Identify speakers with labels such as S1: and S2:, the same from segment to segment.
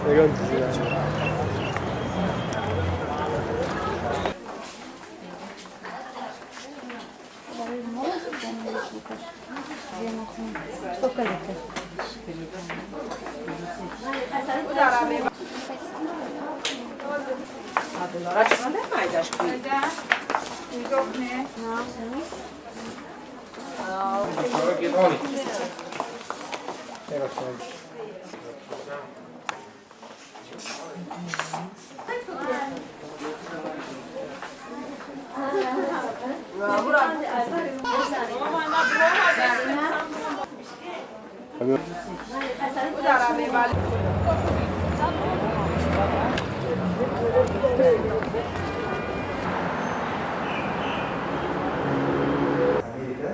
S1: Ягон чизи.
S2: Америка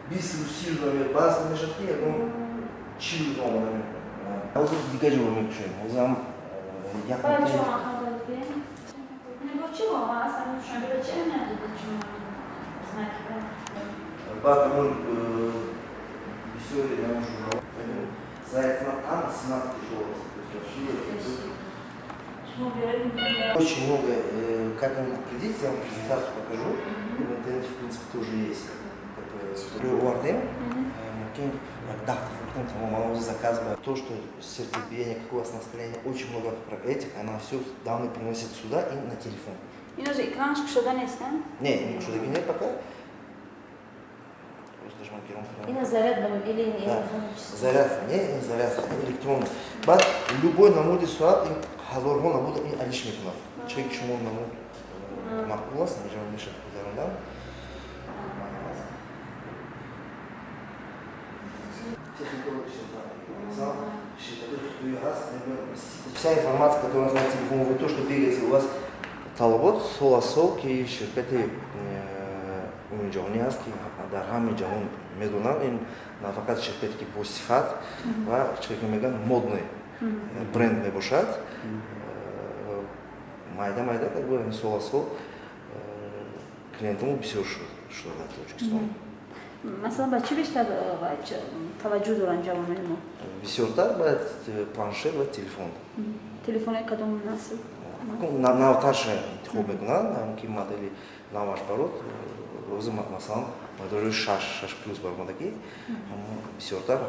S2: 20 рӯз, 30 рӯз намеяд, баъз мешавад, ки ягон 40 рӯз омода мекунад. Ҳозир дигар ҷо мекушоем. Ҳозир ҳам як баъд ҳамон бисёри ҳамон журнал за там 17 тысяч долларов. Очень много, как им определить, я вам презентацию покажу. В интернете, в принципе, тоже есть. Овардем, мумкин як 10 та фурӯхтем, тамом. Ман заказ, то, что сердцебиение, какое у вас настроение, очень много про этих, она все данные приносит сюда и на телефон.
S3: Ино же экранаш кушода нест,
S2: Не, не кушодаги нет пока. Просто даже маркировка.
S4: Ина заряд или
S2: Да. Заряд, не, заряд, электронный. Баъд любой намуди соат, ин ҳазорҳо намуд, ин алиш мекунад. Чӣ ки шумо намуд мақбул аст, инҷо мешавад гузарондан. Техника всё, да. Вся информация, которая у нас на телефоне, вы то, что бегаете, у вас талабот сол аз сол, ки ширкати умумиҷаҳонӣ ҳаст, ки дар ҳамаи ҷаҳон медонанд, ин на фақат ширкате, ки бо сифат ва, чӣ ки мегӯянд, модный бренд мебошад. Майда майда, как бы, сол аз сол клиентамо бисёр шуда дар Тоҷикистон.
S3: Масалан, ба чӣ бештар таваҷҷӯҳ доранд ҷавонони мо?
S2: Бисёртар ба планшет ва телефон.
S3: Телефонои кадом насл?
S2: Навтарша интихоб мекунанд, ки модели наваш барод. Рӯзи, масалан, модели 6, 6 плюс баромадагӣ, бисёртар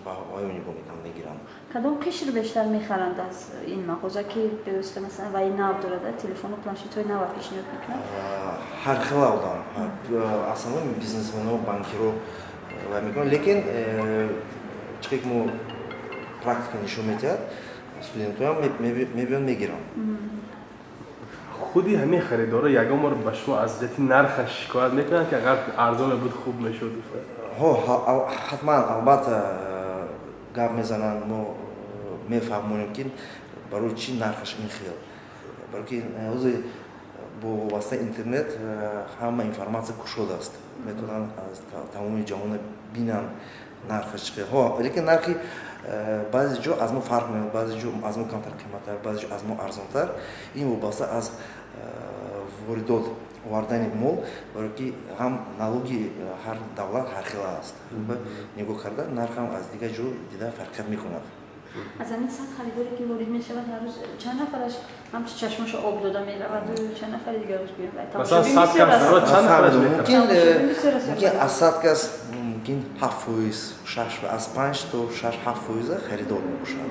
S2: ба ваё нигоҳ мекунанд, мегиранд.
S3: Кадом қишр бештар мехаранд аз ин мағоза, ки бевосита, масалан, ваи нав дорад, телефону планшетҳои нава пешниҳод мекунад?
S2: Ҳар хела одам, асосан бизнесмено, банкиро вай мекунанд, лекин чӣ ки мо практика нишон медиҳад, студентҳоям мебиёнд, мегиранд.
S1: Худи ҳамин харидоро ягон бор ба шумо аз ҷиҳати нархаш шикоят мекунанд, ки агар арзон мебуд, хуб мешуд?
S2: Ҳо, ҳатман, албатта, гап мезананд. Мо мефаҳмонем, ки барои чӣ нархаш ин хел, барои ки ҳозир бо воситаи интернет ҳама информатсия кушод аст, метавонанд аз тамоми ҷаҳона бинанд нархаш чӣ хел. Ҳо, лекин нархи баъзе ҷо аз мо фарқ меояд, баъзе ҷо аз мо камтар қиматтар, баъзе ҷо аз мо арзонтар. Ин вобаста аз воридот овардани мол, барое ки ҳам налоги ҳар давлат ҳархела аст, нигоҳ карда нархам аз дигар ҷо дида фарқият мекунад.
S3: Аз ҳамин 100 харидоре, ки ворид мешавад, ҳар рӯз чанд нафараш ҳамчу чашмашо об дода мераваду чанд нафари дигараш?
S1: Масалан, 100 кас чанд нафараш?
S2: Мумкин аз 100 кас мумкин 7%, шаш, аз 5 то 6-7 фоиза харидор мебошад.